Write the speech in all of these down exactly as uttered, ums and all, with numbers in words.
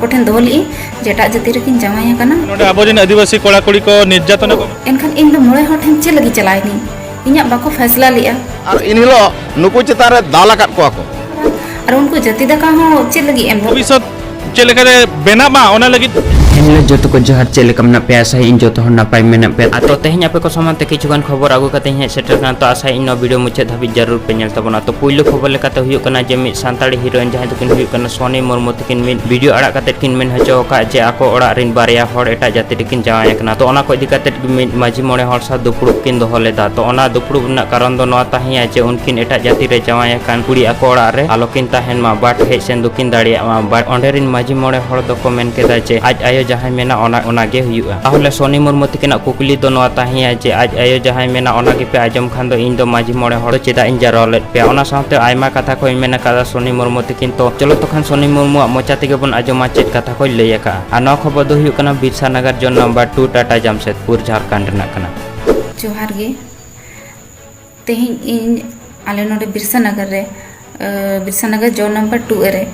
ᱠᱚᱴᱷᱮᱱ ᱫᱚᱦᱚ ᱞᱮᱫᱟᱹᱧ ᱡᱮ ᱮᱴᱟᱜ ᱡᱟᱹᱛᱤ ᱨᱮᱠᱤᱱ ᱡᱟᱶᱟᱭ ᱟᱠᱟᱱᱟ᱾ ᱱᱚᱰᱮ ᱟᱵᱚᱨᱮᱱ ᱟᱹᱫᱤᱵᱟᱹᱥᱤ ᱠᱚᱲᱟ ᱠᱩᱲᱤ ᱠᱚ ᱱᱤᱨᱡᱟᱛᱚᱱ ᱮᱫ ᱠᱚᱣᱟ᱾ ᱮᱱᱠᱷᱟᱱ ᱤᱧ ᱫᱚ ᱢᱚᱬᱮ ᱦᱚᱲ ᱴᱷᱮᱱ ᱪᱮᱫ ᱞᱟᱹᱜᱤᱫ ᱪᱟᱞᱟᱣ ᱮᱱᱟᱹᱧ? ᱤᱧᱟᱹᱜ ᱵᱟᱠᱚ ᱯᱷᱟᱭᱥᱞᱟ ᱞᱮᱫᱼᱟ᱾ ᱟᱨ ᱮᱱ ᱦᱤᱞᱳᱜ ᱱᱩᱠᱩ ᱪᱮᱛᱟᱱ ᱨᱮ ᱫᱟᱞ ᱟᱠᱟᱫ ᱠᱚᱣᱟ ᱠᱚ᱾ ᱟᱨ ᱩᱱᱠᱩ ᱡᱟᱹᱛᱤ ᱫᱟᱠᱟ ᱦᱚᱸ ᱪᱮᱫ ᱞᱟᱹᱜᱤᱫ ᱮᱢ ᱫᱚ? ᱵᱷᱚᱵᱤᱥᱥᱚᱛ ᱪᱮᱫ ᱞᱮᱠᱟᱨᱮ ᱵᱮᱱᱟᱜ ᱢᱟ, ᱚᱱᱟ ᱞᱟᱹᱜᱤᱫ᱾ ᱮᱱᱦᱤᱞᱳᱜ ᱡᱚᱛᱚ ᱠᱚ ᱡᱚᱦᱟᱨ, ᱪᱮᱫ ᱞᱮᱠᱟ ᱢᱮᱱᱟᱜ ᱯᱮᱭᱟ? ᱟᱥᱟᱭᱟᱹᱧ ᱡᱚᱛᱚ ᱦᱚᱲ ᱱᱟᱯᱟᱭ ᱢᱮᱱᱟᱜ ᱯᱮᱭᱟ᱾ ᱟᱨ ᱛᱚ ᱛᱮᱦᱮᱧ ᱟᱯᱮ ᱠᱚ ᱥᱟᱢᱟᱝ ᱛᱮ ᱠᱤᱪᱷᱩ ᱜᱟᱱ ᱠᱷᱚᱵᱚᱨ ᱟᱹᱜᱩ ᱠᱟᱛᱮ ᱤᱧ ᱦᱮᱡ ᱥᱮᱴᱮᱨ ᱠᱟᱱᱟ᱾ ᱛᱚ ᱟᱥᱟᱭᱟᱹᱧ ᱱᱚᱣᱟ ᱵᱷᱤᱰᱤᱭᱳ ᱢᱩᱪᱟᱹᱫ ᱫᱷᱟᱹᱵᱤᱡ ᱡᱟᱹᱨᱩᱲ ᱯᱮ ᱧᱮᱞ ᱛᱟᱵᱚᱱᱟ᱾ ᱛᱚ ᱯᱩᱭᱞᱩ ᱠᱷᱚᱵᱚᱨ ᱞᱮᱠᱟᱛᱮ ᱦᱩᱭᱩᱜ ᱠᱟᱱᱟ ᱡᱮ ᱢᱤᱫ ᱥᱟᱱᱛᱟᱲᱤ ᱦᱤᱨᱳᱭᱤᱱ ᱡᱟᱦᱟᱸᱭ ᱫᱚᱠᱤᱱ ᱦᱩᱭᱩᱜ ᱠᱟᱱᱟ ᱥᱚᱱᱤ ᱢᱩᱨᱢᱩ ᱛᱟᱹᱠᱤᱱ ᱢᱤᱫ ᱵᱷᱤᱰᱤᱭᱳ ᱟᱲᱟᱜ ᱠᱟᱛᱮ ᱠᱤᱱ ᱢᱮᱱ ᱦᱚᱪᱚ ᱟᱠᱟᱫ ᱡᱮ ᱟᱠᱚ ᱚᱲᱟᱜ ᱨᱮᱱ ᱵᱟᱨᱭᱟ ᱦᱚᱲ ᱮᱴᱟᱜ ᱡᱟᱹᱛᱤ ᱨᱮᱠᱤᱱ ᱡᱟᱶᱟᱭ ᱟᱠᱟᱱᱟ᱾ ᱛᱚ ᱚᱱᱟ ᱠᱚ ᱤᱫᱤ ᱠᱟᱛᱮ ᱢᱤᱫ ᱢᱟᱹᱡᱷᱤ ᱢᱚᱬᱮ ᱦᱚᱲ ᱥᱟᱶ ᱫᱩᱯᱲᱩᱵ ᱠᱤᱱ ᱫᱚᱦᱚ ᱞᱮᱫᱟ᱾ ᱛᱚ ᱚᱱᱟ ᱫᱩᱯᱲᱩᱵ ᱨᱮᱱᱟᱜ ᱠᱟᱨᱚᱱ ᱫᱚ ᱱᱚᱣᱟ ᱛᱟᱦᱮᱸᱭᱟ ᱡᱮ ᱩᱱᱠᱤᱱ ᱮᱴᱟᱜ ᱡᱟᱹᱛᱤ ᱨᱮ ᱡᱟᱶᱟᱭ ᱟᱠᱟᱱ ᱠᱩᱲᱤ ᱟᱠᱚ ᱚᱲᱟᱜ ᱨᱮ ᱟᱞᱚᱠᱤᱱ ᱛᱟᱦᱮᱱ ᱢᱟ, ᱵᱟᱴ ᱦᱮᱡ ᱥᱮᱱ ᱫᱚᱠᱤᱱ ᱫᱟᱲᱮᱭᱟᱜ ᱢᱟ᱾ ᱵᱟᱴ ᱚᱸᱰᱮ ᱨᱤᱱ ᱢᱟᱹᱡᱷᱤ ᱢᱚᱬᱮ ᱦᱚᱲ ᱫᱚᱠᱚ ᱢᱮᱱ ᱠᱮᱫᱟ ᱡᱮ ᱟᱡ ᱟᱭᱳ ᱡᱟᱦᱟᱸᱭ ᱢᱮᱱᱟ ᱚᱱᱟ, ᱚᱱᱟ ᱜᱮ ᱦᱩᱭᱩᱜᱼᱟ᱾ ᱛᱟᱦᱚᱞᱮ ᱥᱚᱱᱤ ᱢᱩᱨᱢᱩ ᱛᱤᱠᱤᱱᱟᱜ ᱠᱩᱠᱞᱤ ᱫᱚ ᱱᱚᱣᱟ ᱛᱟᱦᱮᱸᱭᱟ ᱡᱮ ᱟᱡ ᱟᱭᱳ ᱡᱟᱦᱟᱸᱭ ᱢᱮᱱᱟ ᱚᱱᱟ ᱜᱮᱯᱮ ᱟᱸᱡᱚᱢ ᱠᱷᱟᱱ ᱫᱚ ᱤᱧ ᱫᱚ ᱢᱟᱹᱡᱷᱤ ᱢᱚᱬᱮ ᱦᱚᱲ ᱫᱚ ᱪᱮᱫᱟᱜ ᱤᱧ ᱡᱟᱨᱣᱟ ᱞᱮᱫ ᱯᱮᱭᱟ? ᱚᱱᱟ ᱥᱟᱶᱛᱮ ᱟᱭᱢᱟ ᱠᱟᱛᱷᱟ ᱠᱚᱭ ᱢᱮᱱ ᱟᱠᱟᱫᱟ ᱥᱚᱱᱤ ᱢᱩᱨᱢᱩ ᱛᱤᱠᱤᱱ᱾ ᱛᱚ ᱪᱚᱞᱚ ᱛᱚᱠᱷᱟᱱ ᱥᱚᱱᱤ ᱢᱩᱨᱢᱩᱣᱟᱜ ᱢᱚᱪᱟ ᱛᱮᱜᱮ ᱵᱚᱱ ᱟᱸᱡᱚᱢᱟ ᱪᱮᱫ ᱠᱟᱛᱷᱟ ᱠᱚᱭ ᱞᱟᱹᱭ ᱟᱠᱟᱫᱼᱟ᱾ ᱟᱨ ᱱᱚᱣᱟ ᱠᱷᱚᱵᱚᱨ ᱫᱚ ᱦᱩᱭᱩᱜ ᱠᱟᱱᱟ ᱵᱤᱨᱥᱟ ᱱᱟᱜᱟᱨ zone number two Tata Jamshedpur Jharkhand ᱨᱮᱱᱟᱜ ᱠᱟᱱᱟ᱾ ᱡᱚᱦᱟᱨ ᱜᱮ᱾ ᱛᱮᱦᱮᱧ ᱤᱧ ᱟᱞᱮ ᱱᱚᱰᱮ ᱵᱤᱨᱥᱟ ᱱᱟᱜᱟᱨ ᱨᱮ, ᱟᱹ, ᱵᱤᱨᱥᱟ ᱱᱟᱜᱟᱨ ᱡᱳᱱ ᱱᱟᱢᱵᱟᱨ ᱴᱩ ᱨᱮ,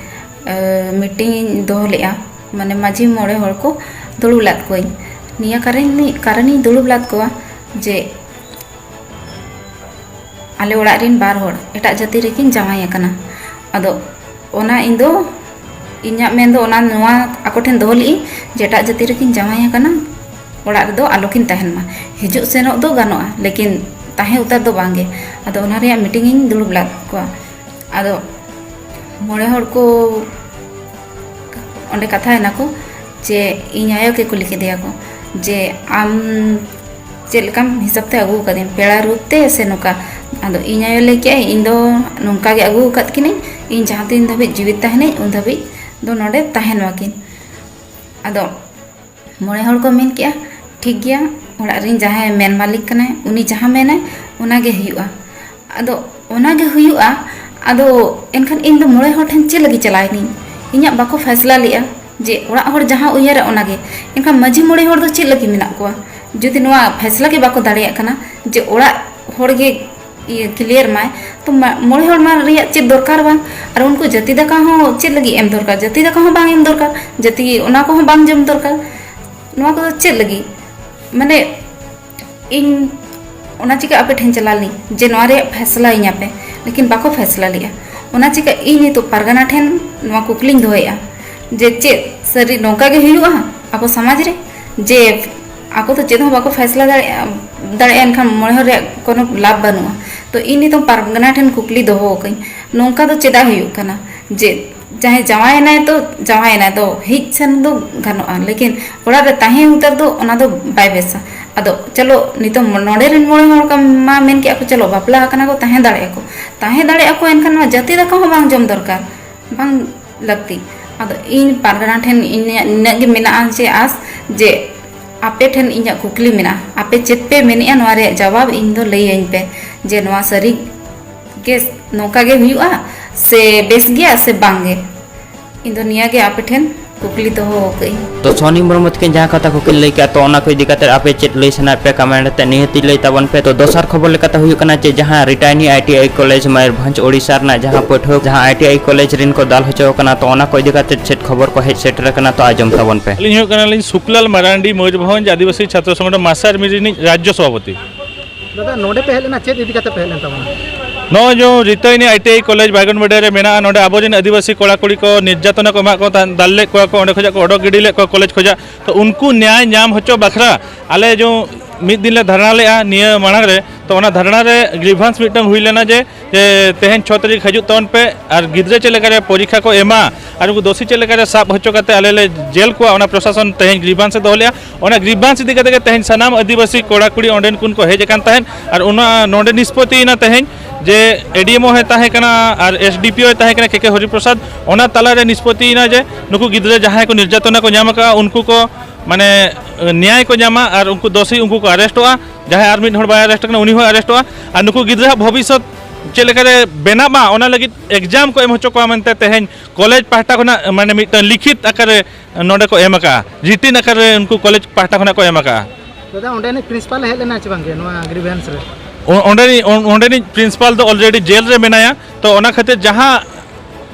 ᱟᱹ, ᱢᱤᱴᱤᱝ ᱤᱧ ᱫᱚᱦᱚ ᱞᱮᱫᱼᱟ᱾ ᱢᱟᱱᱮ ᱢᱟᱹᱡᱷᱤ ᱢᱚᱬᱮ ᱦᱚᱲ ᱠᱚ ᱫᱩᱲᱩᱵ ᱞᱮᱫ ᱠᱚᱣᱟᱧ᱾ ᱱᱤᱭᱟᱹ ᱠᱟᱨᱚᱱ, ᱠᱟᱨᱚᱱᱤᱧ ᱫᱩᱲᱩᱵ ᱞᱮᱫ ᱠᱚᱣᱟ ᱡᱮ ᱟᱞᱮ ᱚᱲᱟᱜ ᱨᱮᱱ ᱵᱟᱨ ᱦᱚᱲ ᱮᱴᱟᱜ ᱡᱟᱹᱛᱤ ᱨᱮᱠᱤᱱ ᱡᱟᱶᱟᱭ ᱟᱠᱟᱱᱟ᱾ ᱟᱫᱚ ᱚᱱᱟ ᱤᱧ ᱫᱚ, ᱤᱧᱟᱹᱜ ᱢᱮᱱ ᱫᱚ ᱚᱱᱟ ᱱᱚᱣᱟ ᱟᱠᱚ ᱴᱷᱮᱱ ᱫᱚᱦᱚ ᱞᱮᱫᱟᱹᱧ ᱡᱮ ᱮᱴᱟᱜ ᱡᱟᱹᱛᱤ ᱨᱮᱠᱤᱱ ᱡᱟᱶᱟᱭ ᱟᱠᱟᱱᱟ, ᱚᱲᱟᱜ ᱨᱮᱫᱚ ᱟᱞᱚᱠᱤᱱ ᱛᱟᱦᱮᱱ ᱢᱟ᱾ ᱦᱤᱡᱩᱜ ᱥᱮᱱᱚᱜ ᱫᱚ ᱜᱟᱱᱚᱜᱼᱟ, ᱞᱮᱠᱤᱱ ᱛᱟᱦᱮᱸ ᱩᱛᱟᱹᱨ ᱫᱚ ᱵᱟᱝᱜᱮ᱾ ᱟᱫᱚ ᱚᱱᱟ ᱨᱮᱭᱟᱜ ᱢᱤᱴᱤᱝ ᱤᱧ ᱫᱩᱲᱩᱵ ᱞᱮᱫ ᱠᱚᱣᱟ᱾ ᱟᱫᱚ ᱢᱚᱬᱮ ᱦᱚᱲ ᱠᱚ ᱚᱸᱰᱮ ᱠᱟᱛᱷᱟᱭᱮᱱᱟ ᱠᱚ ᱡᱮ ᱤᱧ ᱟᱭᱳ ᱜᱮ ᱠᱩᱞᱤ ᱠᱮᱫᱮᱭᱟ ᱠᱚ ᱡᱮ ᱟᱢ ᱪᱮᱫ ᱞᱮᱠᱟᱢ ᱦᱤᱥᱟᱹᱵ ᱛᱮ ᱟᱹᱜᱩ ᱟᱠᱟᱫᱤᱧ, ᱯᱮᱲᱟ ᱨᱩᱯ ᱛᱮ ᱥᱮ ᱱᱚᱝᱠᱟ? ᱟᱫᱚ ᱤᱧ ᱟᱭᱳ ᱞᱟᱹᱭ ᱠᱮᱜᱼᱟᱭ, ᱤᱧ ᱫᱚ ᱱᱚᱝᱠᱟ ᱜᱮ ᱟᱹᱜᱩ ᱟᱠᱟᱫ ᱠᱤᱱᱟᱹᱧ, ᱤᱧ ᱡᱟᱦᱟᱸ ᱛᱤᱱ ᱫᱷᱟᱹᱵᱤᱡ ᱡᱤᱣᱤᱫ ᱛᱟᱦᱮᱱᱟᱹᱧ ᱩᱱ ᱫᱷᱟᱹᱵᱤᱡ ᱫᱚ ᱱᱚᱰᱮ ᱛᱟᱦᱮᱱ ᱢᱟᱠᱤᱱ᱾ ᱟᱫᱚ ᱢᱚᱬᱮ ᱦᱚᱲ ᱠᱚ ᱢᱮᱱ ᱠᱮᱜᱼᱟ, ᱴᱷᱤᱠ ᱜᱮᱭᱟ, ᱚᱲᱟᱜ ᱨᱮᱱ ᱡᱟᱦᱟᱸᱭ ᱢᱮᱱ ᱢᱟᱹᱞᱤᱠ ᱠᱟᱱᱟᱭ, ᱩᱱᱤ ᱡᱟᱦᱟᱸ ᱢᱮᱱᱟᱭ ᱚᱱᱟ ᱜᱮ ᱦᱩᱭᱩᱜᱼᱟ᱾ ᱟᱫᱚ ᱚᱱᱟ ᱜᱮ ᱦᱩᱭᱩᱜᱼᱟ᱾ ᱟᱫᱚ ᱮᱱᱠᱷᱟᱱ ᱤᱧ ᱫᱚ ᱢᱚᱬᱮ ᱦᱚᱲ ᱴᱷᱮᱱ ᱪᱮᱫ ᱞᱟᱹᱜᱤᱫ ᱪᱟᱞᱟᱣ ᱮᱱᱟᱹᱧ? ᱤᱧᱟᱹᱜ ᱵᱟᱠᱚ ᱯᱷᱟᱭᱥᱞᱟ ᱞᱮᱜᱼᱟ ᱡᱮ ᱚᱲᱟᱜ ᱦᱚᱲ ᱡᱟᱦᱟᱸ ᱩᱭᱦᱟᱹᱨᱟ ᱚᱱᱟ ᱜᱮ᱾ ᱮᱱᱠᱷᱟᱱ ᱢᱟᱹᱡᱷᱤ ᱢᱚᱬᱮ ᱦᱚᱲ ᱫᱚ ᱪᱮᱫ ᱞᱟᱹᱜᱤᱫ ᱢᱮᱱᱟᱜ ᱠᱚᱣᱟ? ᱡᱩᱫᱤ ᱱᱚᱣᱟ ᱯᱷᱟᱭᱥᱞᱟ ᱜᱮ ᱵᱟᱠᱚ ᱫᱟᱲᱮᱭᱟᱜ ᱠᱟᱱᱟ ᱡᱮ ᱚᱲᱟᱜ ᱦᱚᱲ ᱜᱮ ᱤᱭᱟᱹ ᱠᱞᱤᱭᱟᱨ ᱢᱟᱭ᱾ ᱛᱚ ᱢᱟ-, ᱢᱚᱬᱮ ᱦᱚᱲ ᱢᱟ ᱨᱮᱭᱟᱜ ᱪᱮᱫ ᱫᱚᱨᱠᱟᱨ ᱵᱟᱝ? ᱟᱨ ᱩᱱᱠᱩ ᱡᱟᱹᱛᱤ ᱫᱟᱠᱟ ᱦᱚᱸ ᱪᱮᱫ ᱞᱟᱹᱜᱤᱫ ᱮᱢ ᱫᱚᱨᱠᱟᱨ? ᱡᱟᱹᱛᱤ ᱫᱟᱠᱟ ᱦᱚᱸ ᱵᱟᱝ ᱮᱢ ᱫᱚᱨᱠᱟᱨ, ᱡᱟᱹᱛᱤ ᱚᱱᱟ ᱠᱚᱦᱚᱸ ᱵᱟᱝ ᱡᱚᱢ ᱫᱚᱨᱠᱟᱨ᱾ ᱱᱚᱣᱟ ᱠᱚᱫᱚ ᱪᱮᱫ ᱞᱟᱹᱜᱤᱫ? ᱢᱟᱱᱮ ᱤᱧ ᱚᱱᱟ ᱪᱤᱠᱟᱹ ᱟᱯᱮ ᱴᱷᱮᱱ ᱪᱟᱞᱟᱣ ᱞᱤᱧ ᱡᱮ ᱱᱚᱣᱟ ᱨᱮᱭᱟᱜ ᱯᱷᱮᱥᱞᱟ ᱤᱧᱟᱹᱯᱮ, ᱞᱮᱠᱤᱱ ᱵᱟᱠᱚ ᱯᱷᱮᱥᱞᱟ ᱞᱮᱜᱼᱟ᱾ ᱚᱱᱟ ᱪᱤᱠᱟᱹ ᱤᱧ ᱱᱤᱛᱚᱜ ᱯᱟᱨᱜᱟᱱᱟ ᱴᱷᱮᱱ ᱱᱚᱣᱟ ᱠᱩᱠᱞᱤᱧ ᱫᱚᱦᱚᱭᱮᱫᱼᱟ ᱡᱮ ᱪᱮᱫ ᱥᱟᱹᱨᱤ ᱱᱚᱝᱠᱟ ᱜᱮ ᱦᱩᱭᱩᱜᱼᱟ ᱟᱵᱚ ᱥᱚᱢᱟᱡᱽ ᱨᱮ, ᱡᱮ ᱟᱠᱚ ᱫᱚ ᱪᱮᱫ ᱦᱚᱸ ᱵᱟᱠᱚ ᱯᱷᱮᱥᱞᱟ ᱫᱟᱲᱮᱭᱟᱜᱼᱟ, ᱫᱟᱲᱮᱭᱟᱜᱼᱟ, ᱮᱱᱠᱷᱟᱱ ᱢᱚᱬᱮ ᱦᱚᱲ ᱨᱮᱭᱟᱜ ᱠᱳᱱᱳ ᱞᱟᱵᱷ ᱵᱟᱹᱱᱩᱜᱼᱟ᱾ ᱛᱚ ᱤᱧ ᱱᱤᱛᱚᱜ ᱯᱟᱨᱜᱟᱱᱟ ᱴᱷᱮᱱ ᱠᱩᱠᱞᱤ ᱫᱚᱦᱚ ᱟᱠᱟᱹᱧ, ᱱᱚᱝᱠᱟ ᱫᱚ ᱪᱮᱫᱟᱜ ᱦᱩᱭᱩᱜ ᱠᱟᱱᱟ ᱡᱮ ᱡᱟᱦᱟᱸᱭ ᱡᱟᱶᱟᱭᱮᱱᱟᱭ ᱛᱚ ᱡᱟᱶᱟᱭᱮᱱᱟᱭ ᱫᱚ ᱦᱮᱡ ᱥᱮᱱ ᱫᱚ ᱜᱟᱱᱚᱜᱼᱟ, ᱞᱮᱠᱤᱱ ᱚᱲᱟᱜ ᱨᱮ ᱛᱟᱦᱮᱸ ᱩᱛᱟᱹᱨ ᱫᱚ ᱚᱱᱟ ᱫᱚ ᱵᱟᱭ ᱵᱮᱥᱟ᱾ ᱟᱫᱚ ᱪᱚᱞᱚ ᱱᱤᱛᱚᱜ ᱱᱚᱰᱮ ᱨᱮᱱ ᱢᱚᱬᱮ ᱦᱚᱲ ᱠᱚ ᱢᱟ ᱢᱮᱱ ᱠᱮᱜᱼᱟ ᱠᱚ, ᱪᱚᱞᱚ ᱵᱟᱯᱞᱟ ᱟᱠᱟᱱᱟ ᱠᱚ, ᱛᱟᱦᱮᱸ ᱫᱟᱲᱮᱭᱟᱜᱼᱟ ᱠᱚ, ᱛᱟᱦᱮᱸ ᱫᱟᱲᱮᱭᱟᱜᱼᱟ ᱠᱚ, ᱮᱱᱠᱷᱟᱱ ᱱᱚᱣᱟ ᱡᱟᱹᱛᱤ ᱫᱟᱠᱟ ᱦᱚᱸ ᱵᱟᱝ ᱡᱚᱢ ᱫᱚᱨᱠᱟᱨ, ᱵᱟᱝ ᱞᱟᱹᱠᱛᱤ᱾ ᱟᱫᱚ ᱤᱧ ᱯᱟᱨᱜᱟᱱᱟ ᱴᱷᱮᱱ ᱤᱧᱟᱹᱜ ᱱᱤᱱᱟᱹᱜ ᱜᱮ ᱢᱮᱱᱟᱜᱼᱟ ᱡᱮ ᱟᱥ, ᱡᱮ ᱟᱯᱮ ᱴᱷᱮᱱ ᱤᱧᱟᱹᱜ ᱠᱩᱠᱞᱤ ᱢᱮᱱᱟᱜᱼᱟ, ᱟᱯᱮ ᱪᱮᱫ ᱯᱮ ᱢᱮᱱᱮᱜᱼᱟ ᱱᱚᱣᱟ ᱨᱮᱭᱟᱜ ᱡᱟᱣᱟᱵ ᱤᱧ ᱫᱚ ᱞᱟᱹᱭᱟᱹᱧ ᱯᱮ ᱡᱮ ᱱᱚᱣᱟ ᱥᱟᱹᱨᱤ ᱜᱮ ᱱᱚᱝᱠᱟ ᱜᱮ ᱦᱩᱭᱩᱜᱼᱟ ᱥᱮ ᱵᱮᱥ ᱜᱮᱭᱟ ᱥᱮ ᱵᱟᱝ ᱜᱮ? ᱤᱧ ᱫᱚ ᱱᱤᱭᱟᱹ ᱜᱮ ᱟᱯᱮ ᱴᱷᱮᱱ ᱠᱩᱠᱞᱤ ᱫᱚᱦᱚ ᱟᱠᱟᱫ ᱟᱹᱧ᱾ ᱛᱚ ᱥᱳᱱᱤ ᱢᱩᱨᱢᱩ ᱛᱟᱹᱠᱤᱱ ᱡᱟᱦᱟᱸ ᱠᱟᱛᱷᱟ ᱠᱚᱠᱤᱱ ᱞᱟᱹᱭ ᱠᱮᱜᱼᱟ, ᱛᱚ ᱚᱱᱟ ᱠᱚ ᱤᱫᱤ ᱠᱟᱛᱮ ᱟᱯᱮ ᱪᱮᱫ ᱞᱟᱹᱭ ᱥᱟᱱᱟᱭᱮᱫ ᱯᱮ, ᱠᱚᱢᱮᱱᱴ ᱛᱮ ᱱᱤᱦᱟᱹᱛᱤ ᱞᱟᱹᱭ ᱛᱟᱵᱚᱱ ᱯᱮ᱾ ᱛᱚ ᱫᱚᱥᱟᱨ ᱠᱷᱚᱵᱚᱨ ᱞᱮᱠᱟᱛᱮ ᱦᱩᱭᱩᱜ ᱠᱟᱱᱟ ᱡᱮ ᱡᱟᱦᱟᱸ ᱨᱤᱴᱟᱭᱱᱤ I T I college Mayurbhanj Odisha ᱨᱮᱱᱟᱜ ᱡᱟᱦᱟᱸ ᱯᱟᱹᱴᱷᱩᱣᱟᱹ ᱡᱟᱦᱟᱸ ᱟᱭ ᱴᱤ ᱟᱭ ᱠᱚᱞᱮᱡᱽ ᱨᱮᱱ ᱠᱚ ᱫᱟᱞ ᱦᱚᱪᱚ ᱟᱠᱟᱱᱟ, ᱛᱚ ᱚᱱᱟ ᱠᱚ ᱤᱫᱤ ᱠᱟᱛᱮ ᱪᱮᱫ ᱠᱷᱚᱵᱚᱨ ᱠᱚ ᱦᱮᱡ ᱥᱮᱴᱮᱨ ᱟᱠᱟᱱᱟ, ᱛᱚ ᱟᱸᱡᱚᱢ ᱛᱟᱵᱚᱱ ᱯᱮ᱾ ᱟᱹᱞᱤᱧ ᱦᱩᱭᱩᱜ ᱠᱟᱱᱟᱞᱤᱧ ᱥᱩᱠᱞᱟᱞ ᱢᱟᱨᱟᱱᱰᱤ, ᱢᱚᱭᱩᱨᱵᱷᱚᱸᱡᱽ ᱟᱹᱫᱤᱵᱟᱹᱥᱤ ᱪᱷᱟᱛᱨᱚ ᱥᱚᱝᱜᱚᱴᱷᱚᱱ ᱢᱟᱥᱟᱨ ᱢᱤᱨ ᱨᱤᱱᱤᱡ ᱨᱟᱡᱽᱡᱚ ᱥᱚᱵᱷᱟᱯᱚᱛᱤ᱾ ᱫᱟᱫᱟ, ᱱᱚᱰᱮ ᱯᱮ ᱦᱮᱡ ᱞᱮᱱᱟ, ᱪᱮᱫ ᱤᱫᱤ ᱠᱟᱛᱮ ᱯᱮ ᱦᱮᱡ ᱞᱮᱱ ᱛᱟᱵᱚᱱᱟ? ᱱᱚᱜᱼᱚᱭ ᱡᱮ ᱨᱤᱛᱟᱭᱱᱤ ᱟᱭ ᱴᱤ ᱟᱭ ᱠᱚᱞᱮᱡᱽ ᱵᱟᱭᱜᱚᱱ ᱵᱟᱰᱤᱭᱟ ᱨᱮ ᱢᱮᱱᱟᱜᱼᱟ, ᱱᱚᱰᱮ ᱟᱵᱚ ᱨᱮᱱ ᱟᱹᱫᱤᱵᱟᱹᱥᱤ ᱠᱚᱲᱟ ᱠᱩᱲᱤ ᱠᱚ ᱱᱤᱨᱡᱟᱛᱚᱱᱟ ᱠᱚ ᱮᱢᱟᱜ ᱠᱚ ᱛᱟᱦᱮᱸᱫ, ᱫᱟᱞ ᱞᱮᱫ ᱠᱚᱣᱟ ᱠᱚ, ᱚᱸᱰᱮ ᱠᱷᱚᱱᱟᱜ ᱠᱚ ᱚᱰᱚᱠ ᱜᱤᱰᱤ ᱞᱮᱫ ᱠᱚᱣᱟ ᱠᱚᱞᱮᱡᱽ ᱠᱷᱚᱱᱟᱜ᱾ ᱛᱚ ᱩᱱᱠᱩ ᱱᱮᱭᱟᱭ ᱧᱟᱢ ᱦᱚᱪᱚ ᱵᱟᱠᱷᱨᱟ ᱟᱞᱮ ᱡᱮ ᱢᱤᱫ ᱫᱤᱱ ᱞᱮ ᱫᱷᱟᱨᱱᱟ ᱞᱮᱫᱼᱟ ᱱᱤᱭᱟᱹ ᱢᱟᱲᱟᱝ ᱨᱮ, ᱛᱚ ᱚᱱᱟ ᱫᱷᱟᱨᱱᱟ ᱨᱮ ᱜᱨᱤᱵᱷᱟᱱᱥ ᱢᱤᱫᱴᱟᱝ ᱦᱩᱭ ᱞᱮᱱᱟ ᱡᱮ, ᱡᱮ ᱛᱮᱦᱮᱧ ᱪᱷᱚ ᱛᱟᱹᱨᱤᱠᱷ ᱦᱤᱡᱩᱜ ᱛᱟᱵᱚᱱ ᱯᱮ ᱟᱨ ᱜᱤᱫᱽᱨᱟᱹ ᱪᱮᱫ ᱞᱮᱠᱟᱨᱮ ᱯᱚᱨᱤᱠᱠᱷᱟ ᱠᱚ ᱮᱢᱟ ᱟᱨ ᱩᱱᱠᱩ ᱫᱳᱥᱤ ᱪᱮᱫ ᱞᱮᱠᱟᱨᱮ ᱥᱟᱵ ᱦᱚᱪᱚ ᱠᱟᱛᱮ ᱟᱞᱮ ᱞᱮ ᱡᱮᱞ ᱠᱚᱣᱟ, ᱚᱱᱟ ᱯᱨᱚᱥᱟᱥᱚᱱ ᱛᱮᱦᱮᱧ ᱜᱨᱤᱵᱷᱟᱱᱥ ᱮ ᱫᱚᱦᱚ ᱞᱮᱫᱼᱟ᱾ ᱚᱱᱟ ᱜᱨᱤᱵᱷᱟᱱᱥ ᱤᱫᱤ ᱠᱟᱛᱮ ᱜᱮ ᱛᱮᱦᱮᱧ ᱥᱟᱱᱟᱢ ᱟᱹᱫᱤᱵᱟᱹᱥᱤ ᱠᱚᱲᱟ ᱠᱩᱲᱤ ᱚᱸᱰᱮᱱ ᱠᱚ ᱦᱮᱡ ᱟᱠᱟᱱ ᱛᱟᱦᱮᱸᱫ ᱟᱨ ᱚᱱᱟ ᱱᱚᱰᱮ ᱱᱤᱥᱯᱚᱛᱤᱭᱮᱱᱟ ᱛᱮᱦᱮᱧ ᱡᱮ ᱮ ᱰᱤ ᱮᱢ ᱳ ᱦᱚᱸᱭ ᱛᱟᱦᱮᱸ ᱠᱟᱱᱟ ᱟᱨ ᱮᱥ ᱰᱤ ᱯᱤ ᱳ ᱦᱚᱸᱭ ᱛᱟᱦᱮᱸ ᱠᱟᱱᱟ, ᱠᱮ ᱠᱮ ᱦᱚᱨᱤᱯᱨᱚᱥᱟᱫᱽ᱾ ᱚᱱᱟ ᱛᱟᱞᱟᱨᱮ ᱱᱤᱥᱯᱚᱛᱤᱭᱮᱱᱟ ᱡᱮ ᱱᱩᱠᱩ ᱜᱤᱫᱽᱨᱟᱹ ᱡᱟᱦᱟᱸᱭ ᱠᱚ ᱱᱤᱨᱡᱟᱛᱚᱱᱟ ᱠᱚ ᱧᱟᱢ ᱟᱠᱟᱫᱼᱟ ᱩᱱᱠᱩ ᱠᱚ ᱢᱟᱱᱮ ᱱᱮᱭᱟᱭ ᱠᱚ ᱧᱟᱢᱟ ᱟᱨ ᱩᱱᱠᱩ ᱫᱳᱥᱤ ᱩᱱᱠᱩ ᱠᱚ ᱟᱨᱮᱥᱴᱚᱜᱼᱟ᱾ ᱡᱟᱦᱟᱸᱭ ᱟᱨ ᱢᱤᱫ ᱦᱚᱲ ᱵᱟᱭ ᱟᱨᱮᱥᱴ ᱟᱠᱟᱱᱟ ᱩᱱᱤ ᱦᱚᱸᱭ ᱟᱨᱮᱥᱴᱚᱜᱼᱟ᱾ ᱟᱨ ᱱᱩᱠᱩ ᱜᱤᱫᱽᱨᱟᱹᱣᱟᱜ ᱵᱷᱚᱵᱤᱥᱥᱚᱛ ᱪᱮᱫ ᱞᱮᱠᱟᱨᱮ ᱵᱮᱱᱟᱜ ᱢᱟ ᱚᱱᱟ ᱞᱟᱹᱜᱤᱫ ᱮᱠᱡᱟᱢ ᱠᱚ ᱮᱢ ᱦᱚᱪᱚ ᱠᱚᱣᱟ ᱢᱮᱱᱛᱮ ᱛᱮᱦᱮᱧ ᱠᱚᱞᱮᱡᱽ ᱯᱟᱦᱴᱟ ᱠᱷᱚᱱᱟᱜ ᱢᱟᱱᱮ ᱢᱤᱫᱴᱟᱝ ᱞᱤᱠᱷᱤᱛ ᱟᱠᱟᱨ ᱨᱮ ᱱᱚᱰᱮ ᱠᱚ ᱮᱢ ᱟᱠᱟᱫᱼᱟ, ᱨᱤᱴᱤᱱ ᱟᱠᱟᱨ ᱨᱮ ᱩᱱᱠᱩ ᱠᱚᱞᱮᱡᱽ ᱯᱟᱦᱴᱟ ᱠᱷᱚᱱᱟᱜ ᱠᱚ ᱮᱢ ᱟᱠᱟᱫᱼᱟ᱾ ᱫᱟᱫᱟ, ᱚᱸᱰᱮᱱᱤᱡ ᱯᱨᱤᱱᱥᱤᱯᱟᱞ ᱮ ᱦᱮᱡ ᱞᱮᱱᱟ ᱪᱮ ᱵᱟᱝᱜᱮ ᱱᱚᱣᱟ ᱜᱨᱤᱵᱷᱮᱱᱥ ᱨᱮ? ᱚ- ᱚᱸᱰᱮᱱᱤᱡ ᱚᱸ- ᱚᱸᱰᱮᱱᱤᱡ ᱯᱨᱤᱱᱥᱤᱯᱟᱞ ᱫᱚ ᱚᱞᱨᱮᱰᱤ ᱡᱮᱞ ᱨᱮ ᱢᱮᱱᱟᱭᱟ᱾ ᱛᱚ ᱚᱱᱟ ᱠᱷᱟᱹᱛᱤᱨ ᱡᱟᱦᱟᱸ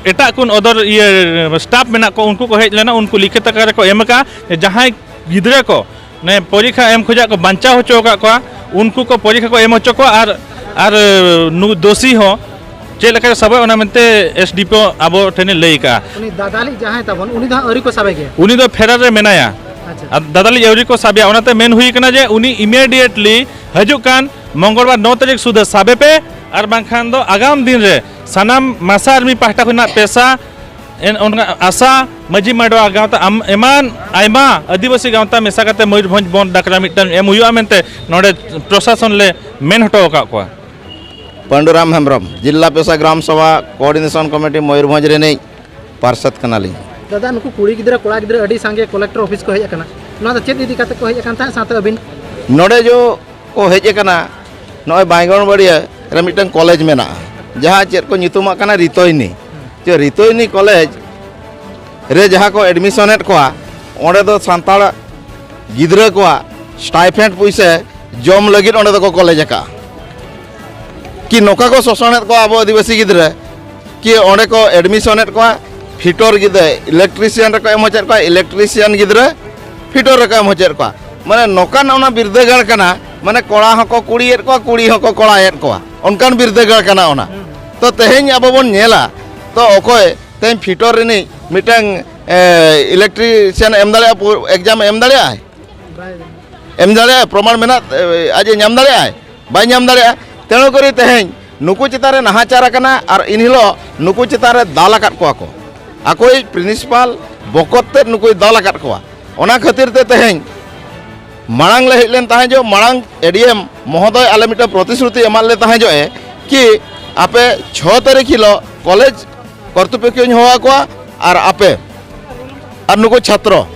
ᱮᱴᱟᱜ ᱠᱚ ᱚᱫᱚᱨ ᱤᱭᱟᱹ ᱥᱴᱟᱯ ᱢᱮᱱᱟᱜ ᱠᱚ, ᱩᱱᱠᱩ ᱠᱚ ᱦᱮᱡ ᱞᱮᱱᱟ, ᱩᱱᱠᱩ ᱞᱤᱠᱷᱤᱛ ᱟᱠᱟᱨ ᱨᱮᱠᱚ ᱮᱢ ᱟᱠᱟᱫᱼᱟ ᱡᱮ ᱡᱟᱦᱟᱸᱭ ᱜᱤᱫᱽᱨᱟᱹ ᱠᱚ ᱯᱚᱨᱤᱠᱷᱟ ᱮᱢ ᱠᱷᱚᱱᱟᱜ ᱠᱚ ᱵᱟᱧᱪᱟᱣ ᱦᱚᱪᱚ ᱟᱠᱟᱫ ᱠᱚᱣᱟ, ᱩᱱᱠᱩ ᱠᱚ ᱯᱚᱨᱤᱠᱷᱟ ᱠᱚ ᱮᱢ ᱦᱚᱪᱚ ᱠᱚᱣᱟ ᱟᱨ ᱟᱨ ᱱᱩ ᱫᱳᱥᱤ ᱦᱚᱸ ᱪᱮᱫ ᱞᱮᱠᱟ ᱥᱟᱵᱚᱜ, ᱚᱱᱟ ᱢᱮᱱᱛᱮ ᱮᱥᱰᱤᱯᱤ ᱟᱵᱚ ᱴᱷᱮᱱᱮ ᱞᱟᱹᱭ ᱟᱠᱟᱫᱼᱟ᱾ ᱩᱱᱤ ᱫᱟᱫᱟᱞᱤᱡ ᱡᱟᱦᱟᱸᱭ ᱛᱟᱵᱚᱱ, ᱩᱱᱤ ᱫᱚ ᱦᱟᱸᱜ ᱟᱹᱣᱨᱤ ᱠᱚ ᱥᱟᱵᱮ ᱜᱮᱭᱟ᱾ ᱩᱱᱤ ᱫᱚ ᱯᱷᱮᱨᱟᱨ ᱨᱮ ᱢᱮᱱᱟᱭᱟ᱾ ᱟᱪᱪᱷᱟ᱾ ᱟᱨ ᱫᱟᱫᱟᱞᱤᱡ ᱟᱹᱣᱨᱤ ᱠᱚ ᱥᱟᱵᱮᱭᱟ, ᱚᱱᱟᱛᱮ ᱢᱮᱱ ᱦᱩᱭ ᱠᱟᱱᱟ ᱡᱮ ᱩᱱᱤ ᱤᱢᱤᱰᱤᱭᱮᱴᱞᱤ ᱦᱤᱡᱩᱜ ᱠᱟᱱ ᱢᱚᱝᱜᱚᱞᱵᱟᱨ ᱱᱚ ᱛᱟᱹᱨᱤᱠᱷ ᱥᱩᱫᱷᱟᱹ ᱥᱟᱵᱮ ᱯᱮ, ᱟᱨ ᱵᱟᱝᱠᱷᱟᱱ ᱫᱚ ᱟᱜᱟᱢ ᱫᱤᱱ ᱨᱮ ᱥᱟᱱᱟᱢ ᱢᱟᱥᱟ ᱟᱨᱢᱤ ᱯᱟᱦᱴᱟ ᱠᱷᱚᱱᱟᱜ ᱯᱮᱥᱟ ᱮᱱ ᱚᱱᱠᱟ ᱟᱥᱟ ᱢᱟᱹᱡᱷᱤ ᱢᱟᱰᱣᱟ ᱜᱟᱶᱛᱟ ᱟᱢ- ᱮᱢᱟᱱ ᱟᱭᱢᱟ ᱟᱹᱫᱤᱵᱟᱹᱥᱤ ᱜᱟᱶᱛᱟ ᱢᱮᱥᱟ ᱠᱟᱛᱮ ᱢᱚᱭᱩᱨᱵᱷᱚᱸᱡᱽ ᱵᱚᱱᱫᱷ ᱰᱟᱠᱨᱟ ᱢᱤᱫᱴᱟᱝ ᱮᱢ ᱦᱩᱭᱩᱜᱼᱟ ᱢᱮᱱᱛᱮ ᱱᱚᱰᱮ ᱯᱨᱚᱥᱟᱥᱚᱱ ᱞᱮ ᱢᱮᱱ ᱦᱚᱴᱚ ᱟᱠᱟᱫ ᱠᱚᱣᱟ᱾ ᱯᱟᱹᱰᱩᱨᱟᱢ ᱦᱮᱢᱵᱨᱚᱢ, ᱡᱤᱞᱟ ᱯᱮᱥᱟ ᱜᱨᱟᱢ ᱥᱚᱵᱷᱟ ᱠᱳᱚᱨᱰᱤᱱᱮᱥᱚᱱ ᱠᱚᱢᱤᱴᱤ ᱢᱚᱭᱩᱨᱵᱷᱚᱸᱡᱽ ᱨᱤᱱᱤᱡ ᱯᱟᱨᱥᱮᱛ ᱠᱟᱱᱟᱞᱤᱧ᱾ ᱫᱟᱫᱟ, ᱱᱩᱠᱩ ᱠᱩᱲᱤ ᱜᱤᱫᱽᱨᱟᱹ ᱠᱚᱲᱟ ᱜᱤᱫᱽᱨᱟᱹ ᱟᱹᱰᱤ ᱥᱟᱸᱜᱮ ᱠᱚᱞᱮᱠᱴᱚᱨ ᱚᱯᱷᱤᱥ ᱠᱚ ᱦᱮᱡ ᱟᱠᱟᱱᱟ, ᱱᱚᱣᱟ ᱫᱚ ᱪᱮᱫ ᱤᱫᱤ ᱠᱟᱛᱮ ᱠᱚ ᱦᱮᱡ ᱟᱠᱟᱱ ᱛᱟᱦᱮᱸᱫ, ᱥᱟᱶᱛᱮ ᱟᱹᱵᱤᱱ? ᱱᱚᱰᱮ ᱡᱚ ᱠᱚ ᱦᱮᱡ ᱟᱠᱟᱱᱟ, ᱱᱚᱜᱼᱚᱭ ᱵᱟᱭᱜᱚᱱᱵᱟᱲᱤᱭᱟᱹ ᱨᱮ ᱢᱤᱫᱴᱟᱝ ᱠᱚᱞᱮᱡᱽ ᱢᱮᱱᱟᱜᱼᱟ, ᱡᱟᱦᱟᱸ ᱪᱮᱫ ᱠᱚ ᱧᱩᱛᱩᱢᱟᱜ ᱠᱟᱱᱟ ᱨᱤᱛᱚᱭᱱᱤ᱾ ᱡᱮ ᱨᱤᱛᱚᱭᱱᱤ ᱠᱚᱞᱮᱡᱽ ᱨᱮ ᱡᱟᱦᱟᱸ ᱠᱚ ᱮᱰᱢᱤᱥᱚᱱᱮᱫ ᱠᱚᱣᱟ, ᱚᱸᱰᱮ ᱫᱚ ᱥᱟᱱᱛᱟᱲ ᱜᱤᱫᱽᱨᱟᱹ ᱠᱚᱣᱟᱜ ᱥᱴᱟᱭᱯᱷᱮᱱᱰ ᱯᱩᱭᱥᱟᱹ ᱡᱚᱢ ᱞᱟᱹᱜᱤᱫ ᱚᱸᱰᱮ ᱫᱚᱠᱚ ᱠᱚᱞᱮᱡᱽ ᱟᱠᱟᱫᱼᱟ᱾ ᱠᱤ ᱱᱚᱝᱠᱟ ᱠᱚ ᱥᱳᱥᱚᱱᱮᱫ ᱠᱚᱣᱟ ᱟᱵᱚ ᱟᱹᱫᱤᱵᱟᱹᱥᱤ ᱜᱤᱫᱽᱨᱟᱹ, ᱠᱤ ᱚᱸᱰᱮ ᱠᱚ ᱮᱰᱢᱤᱥᱚᱱᱮᱫ ᱠᱚᱣᱟ, ᱯᱷᱤᱴᱚᱨ ᱜᱤᱫᱽᱨᱟᱹ ᱤᱞᱮᱠᱴᱨᱤᱥᱤᱭᱟᱱ ᱨᱮᱠᱚ ᱮᱢ ᱦᱚᱪᱚᱭᱮᱫ ᱠᱚᱣᱟ, ᱤᱞᱮᱠᱴᱨᱤᱥᱤᱭᱟᱱ ᱜᱤᱫᱽᱨᱟᱹ ᱯᱷᱤᱴᱚᱨ ᱨᱮᱠᱚ ᱮᱢ ᱦᱚᱪᱚᱭᱮᱫ ᱠᱚᱣᱟ᱾ ᱢᱟᱱᱮ ᱱᱚᱝᱠᱟᱱ ᱚᱱᱟ ᱵᱤᱨᱫᱟᱹᱜᱟᱲ ᱠᱟᱱᱟ, ᱢᱟᱱᱮ ᱠᱚᱲᱟ ᱦᱚᱸᱠᱚ ᱠᱩᱲᱤᱭᱮᱫ ᱠᱚᱣᱟ, ᱠᱩᱲᱤ ᱦᱚᱸᱠᱚ ᱠᱚᱲᱟᱭᱮᱫ ᱠᱚᱣᱟ, ᱚᱱᱠᱟᱱ ᱵᱤᱨᱫᱟᱹᱜᱟᱲ ᱠᱟᱱᱟ ᱚᱱᱟ᱾ ᱛᱚ ᱛᱮᱦᱮᱧ ᱟᱵᱚ ᱵᱚᱱ ᱧᱮᱞᱟ, ᱛᱚ ᱚᱠᱚᱭ ᱛᱮᱦᱮᱧ ᱯᱷᱤᱴᱚᱨ ᱨᱤᱱᱤᱡ ᱢᱤᱫᱴᱟᱝ ᱤᱞᱮᱠᱴᱨᱤᱥᱤᱭᱟᱱ ᱮᱢ ᱫᱟᱲᱮᱭᱟᱜᱼᱟ, ᱮᱠᱡᱟᱢ ᱮᱢ ᱫᱟᱲᱮᱭᱟᱜᱼᱟᱭ? ᱮᱢ ᱫᱟᱲᱮᱭᱟᱜᱼᱟ, ᱯᱨᱚᱢᱟᱬ ᱢᱮᱱᱟᱜ, ᱮ, ᱟᱡ ᱮ ᱧᱟᱢ ᱫᱟᱲᱮᱭᱟᱜᱼᱟᱭ? ᱵᱟᱭ ᱧᱟᱢ ᱫᱟᱲᱮᱭᱟᱜᱼᱟ᱾ ᱛᱮᱬᱩ ᱠᱚᱨᱮ ᱛᱮᱦᱮᱧ ᱱᱩᱠᱩ ᱪᱮᱛᱟᱱ ᱨᱮ ᱱᱟᱦᱟᱪᱟᱨ ᱟᱠᱟᱱᱟ ᱟᱨ ᱮᱱᱦᱤᱞᱳᱜ ᱱᱩᱠᱩ ᱪᱮᱛᱟᱱ ᱨᱮ ᱫᱟᱞ ᱟᱠᱟᱫ ᱠᱚᱣᱟ ᱠᱚ, ᱟᱠᱚᱭᱤᱡ ᱯᱨᱤᱱᱥᱤᱯᱟᱞ ᱵᱚᱠᱚᱛ ᱛᱮᱫ ᱱᱩᱠᱩᱭ ᱫᱟᱞ ᱟᱠᱟᱫ ᱠᱚᱣᱟ᱾ ᱚᱱᱟ ᱠᱷᱟᱹᱛᱤᱨ ᱛᱮ ᱛᱮᱦᱮᱧ ᱢᱟᱲᱟᱝ ᱞᱮ ᱦᱮᱡ ᱞᱮᱱ ᱛᱟᱦᱮᱸ ᱡᱚᱜ, ᱢᱟᱲᱟᱝ ᱮᱰᱤᱮᱢ ᱢᱚᱦᱳᱫᱚᱭ ᱟᱞᱮ ᱢᱤᱫᱴᱟᱝ ᱯᱨᱚᱛᱤᱥᱨᱩᱛᱤ ᱮᱢᱟᱫ ᱞᱮ ᱛᱟᱦᱮᱸ ᱡᱚᱜ ᱮ ᱠᱤ ᱟᱯᱮ ᱪᱷᱚ ᱛᱟᱹᱨᱤᱠᱷ ᱦᱤᱞᱳᱜ ᱠᱚᱞᱮᱡᱽ ᱠᱚᱨᱛᱨᱤᱯᱚᱠᱠᱷᱚᱧ ᱦᱚᱦᱚ ᱟᱠᱚᱣᱟ ᱟᱨ ᱟᱯᱮ ᱟᱨ ᱱᱩᱠᱩ ᱪᱷᱟᱛᱨᱚ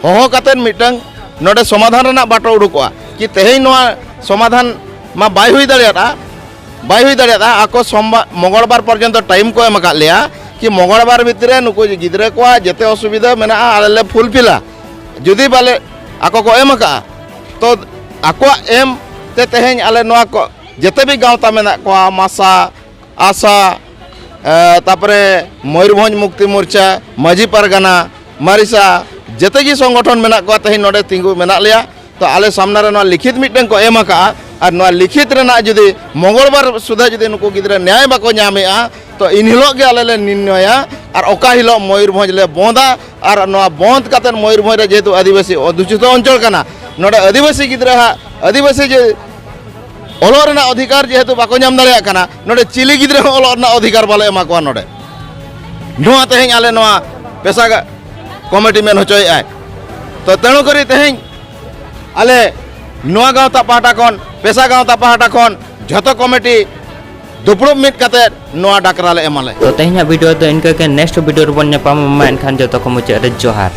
ᱦᱚᱦᱚ ᱠᱟᱛᱮᱫ ᱢᱤᱫᱴᱟᱝ ᱱᱚᱰᱮ ᱥᱚᱢᱟᱫᱷᱟᱱ ᱨᱮᱱᱟᱜ ᱵᱟᱴᱚ ᱩᱰᱩᱠᱚᱜᱼᱟ᱾ ᱠᱤ ᱛᱮᱦᱮᱧ ᱱᱚᱣᱟ ᱥᱚᱢᱟᱫᱷᱟᱱ ᱢᱟ ᱵᱟᱭ ᱦᱩᱭ ᱫᱟᱲᱮᱭᱟᱫᱼᱟ, ᱵᱟᱭ ᱦᱩᱭ ᱫᱟᱲᱮᱭᱟᱫᱼᱟ᱾ ᱟᱠᱚ ᱥᱚᱢᱵᱟ-, ᱢᱚᱝᱜᱚᱞᱵᱟᱨ ᱯᱚᱨᱡᱚᱱᱛᱚ ᱴᱟᱭᱤᱢ ᱠᱚ ᱮᱢ ᱟᱠᱟᱫ ᱞᱮᱭᱟ, ᱠᱤ ᱢᱚᱝᱜᱚᱞᱵᱟᱨ ᱵᱷᱤᱛᱨᱤ ᱨᱮ ᱱᱩᱠᱩ ᱜᱤᱫᱽᱨᱟᱹ ᱠᱚᱣᱟᱜ ᱡᱮᱛᱮ ᱚᱥᱩᱵᱤᱫᱷᱟ ᱢᱮᱱᱟᱜᱼᱟ, ᱟᱞᱮ ᱞᱮ ᱯᱷᱩᱞᱯᱷᱤᱞᱟ᱾ ᱡᱩᱫᱤ ᱵᱟᱞᱮ, ᱟᱠᱚ ᱠᱚ ᱮᱢ ᱟᱠᱟᱫᱼᱟ, ᱛᱚ ᱟᱠᱚᱣᱟᱜ ᱮᱢ ᱛᱮ ᱛᱮᱦᱮᱧ ᱟᱞᱮ ᱱᱚᱣᱟ ᱠᱚ ᱡᱮᱛᱮ ᱵᱤ ᱜᱟᱶᱛᱟ ᱢᱮᱱᱟᱜ ᱠᱚᱣᱟ, ᱢᱟᱥᱟ, ᱟᱥᱟ, ᱮ, ᱛᱟᱯᱚᱨᱮ ᱢᱚᱭᱩᱨᱵᱷᱚᱸᱡᱽ ᱢᱩᱠᱛᱤ ᱢᱳᱨᱪᱟ, ᱢᱟᱹᱡᱷᱤ ᱯᱟᱨᱜᱟᱱᱟ, ᱢᱟᱨᱤᱥᱟ, ᱡᱮᱛᱮ ᱜᱮ ᱥᱚᱝᱜᱚᱴᱷᱚᱱ ᱢᱮᱱᱟᱜ ᱠᱚᱣᱟ, ᱛᱮᱦᱮᱧ ᱱᱚᱰᱮ ᱛᱤᱸᱜᱩ ᱢᱮᱱᱟᱜ ᱞᱮᱭᱟ᱾ ᱛᱚ ᱟᱞᱮ ᱥᱟᱢᱱᱟ ᱨᱮ ᱱᱚᱣᱟ ᱞᱤᱠᱷᱤᱛ ᱢᱤᱫᱴᱟᱝ ᱠᱚ ᱮᱢ ᱟᱠᱟᱫᱼᱟ, ᱟᱨ ᱱᱚᱣᱟ ᱞᱤᱠᱷᱤᱛ ᱨᱮᱱᱟᱜ ᱡᱩᱫᱤ ᱢᱚᱝᱜᱚᱞᱵᱟᱨ ᱥᱩᱫᱷᱟᱹ ᱡᱩᱫᱤ ᱱᱩᱠᱩ ᱜᱤᱫᱽᱨᱟᱹ ᱱᱮᱭᱟᱭ ᱵᱟᱠᱚ ᱧᱟᱢᱮᱫᱼᱟ, ᱛᱚ ᱤᱱ ᱦᱤᱞᱳᱜ ᱜᱮ ᱟᱞᱮ ᱞᱮ ᱱᱤᱨᱱᱚᱭᱟ, ᱟᱨ ᱚᱠᱟ ᱦᱤᱞᱳᱜ ᱢᱚᱭᱩᱨᱵᱷᱚᱸᱡᱽ ᱞᱮ ᱵᱚᱸᱫᱟ, ᱟᱨ ᱱᱚᱣᱟ ᱵᱚᱸᱫ ᱠᱟᱛᱮᱫ ᱢᱚᱭᱩᱨᱵᱷᱚᱸᱡᱽ ᱨᱮ ᱡᱮᱦᱮᱛᱩ ᱟᱹᱫᱤᱵᱟᱹᱥᱤ ᱚᱫᱷᱩᱥᱩᱪᱤᱛ ᱚᱧᱪᱚᱞ ᱠᱟᱱᱟ, ᱱᱚᱰᱮ ᱟᱹᱫᱤᱵᱟᱹᱥᱤ ᱜᱤᱫᱽᱨᱟᱹ ᱦᱟᱸᱜ, ᱟᱹᱫᱤᱵᱟᱹᱥᱤ ᱡᱮ ᱚᱞᱚᱜ ᱨᱮᱱᱟᱜ ᱚᱫᱷᱤᱠᱟᱨ ᱡᱮᱦᱮᱛᱩ ᱵᱟᱠᱚ ᱧᱟᱢ ᱫᱟᱲᱮᱭᱟᱜ ᱠᱟᱱᱟ, ᱱᱚᱰᱮ ᱪᱤᱞᱤ ᱜᱤᱫᱽᱨᱟᱹ ᱦᱚᱸ ᱚᱞᱚᱜ ᱨᱮᱱᱟᱜ ᱚᱫᱷᱤᱠᱟᱨ ᱵᱟᱞᱮ ᱮᱢᱟ ᱠᱚᱣᱟ ᱱᱚᱰᱮ᱾ ᱱᱚᱣᱟ ᱛᱮᱦᱮᱧ ᱟᱞᱮ ᱱᱚᱣᱟ ᱯᱮᱥᱟ ᱜᱟ-, ᱠᱚᱢᱤᱴᱤ ᱢᱮᱱ ᱦᱚᱪᱚᱭᱮᱫᱼᱟᱭ᱾ ᱛᱚ ᱛᱮᱬᱩ ᱠᱚᱨᱮ ᱛᱮᱦᱮᱧ ᱟᱞᱮ ᱱᱚᱣᱟ ᱜᱟᱶᱛᱟ ᱯᱟᱦᱴᱟ ᱠᱷᱚᱱ, ᱯᱮᱥᱟ ᱜᱟᱶᱛᱟ ᱯᱟᱦᱴᱟ ᱠᱷᱚᱱ ᱡᱷᱚᱛᱚ ᱠᱚᱢᱤᱴᱤ ᱫᱩᱯᱲᱩᱵ ᱢᱤᱫ ᱠᱟᱛᱮ ᱱᱚᱣᱟ ᱰᱟᱠᱨᱟ ᱞᱮ ᱮᱢᱟᱞᱮ᱾ ᱛᱚ ᱛᱮᱦᱮᱧᱟᱜ ᱵᱷᱤᱰᱤᱭᱳ ᱫᱚ ᱤᱱᱠᱟᱹ ᱜᱮ, ᱱᱮᱠᱥᱴ ᱵᱷᱤᱰᱤᱭᱳ ᱨᱮᱵᱚᱱ ᱧᱟᱯᱟᱢᱟ, ᱢᱟ ᱮᱱᱠᱷᱟᱱ ᱡᱚᱛᱚ ᱠᱚ ᱢᱩᱪᱟᱹᱫ ᱨᱮ ᱡᱚᱦᱟᱨ᱾